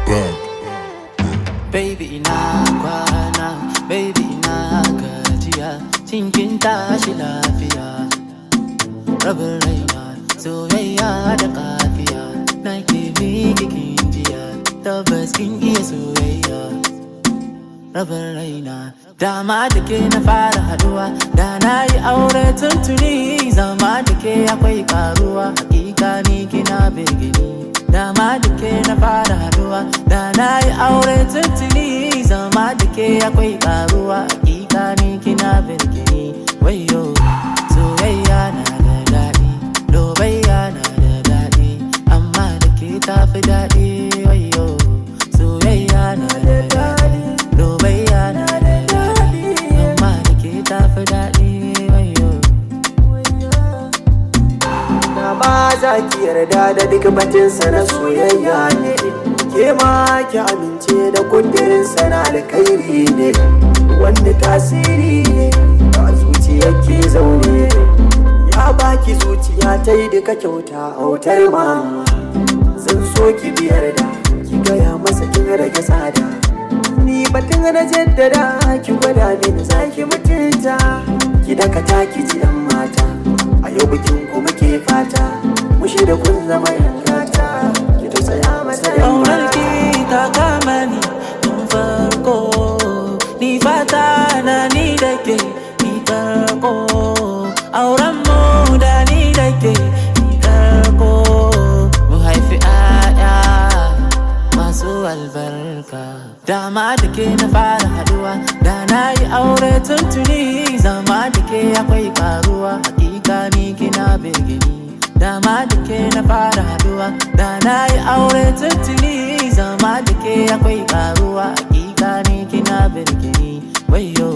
Bang. Baby ina kwana, baby ina gajiya, cikin tashi lafiya. Rabin raina, soyayya da kafiya, na ke miki kin jiya, tabbas kin iya soyayya. Rabin raina, dama da ke na fara haduwa, da na yi aure tuntuni, zama da ke akwai karuwa, hakika ni kina birgini. Dama da ke na fara haduwa, da na yi aure tuntuni, zama da ke akwai karuwa, hakika ni kina birgini. Wayo, soyayya na da daɗi, lobayya na da daɗi, amma da ke tafi daɗi. Wayo, soyayya na da daɗi, lobayya na da daɗi, amma da ke tafi daɗi. Wayo. Na ba za ki yarda da duk batinsa na soyayya ne, ke ma ki amince da kudirinsa na alkhairi ne, wanda tasiri ne a zuciyar ki zaune, ya baki zuciya ta yi duka kyauta autar ma. Zan so ki biyar da ki gaya masa kin rage tsada, ni batun na jaddada ki gwada mini za ki mutunta, ki dakata ki ji yan mata. A yau bikin ku muke fata, mu shirya kun zama yan gata, ki tausaya masa yan Ƙaunar mata. ki ta kama ni tun farko, ni fata na ni da ke ni karko. Auren mu da ni da ke ni karko, mu haifi 'ya'ya masu albarka. Dama da ke na fara haduwa, da na yi aure tuntuni, zama da ke akwai karuwa, hakika ni kina birgini. Dama da ke na fara haduwa, da na yi aure tuntuni, zama da ke akwai karuwa, hakika ni kina birgini. Wayo.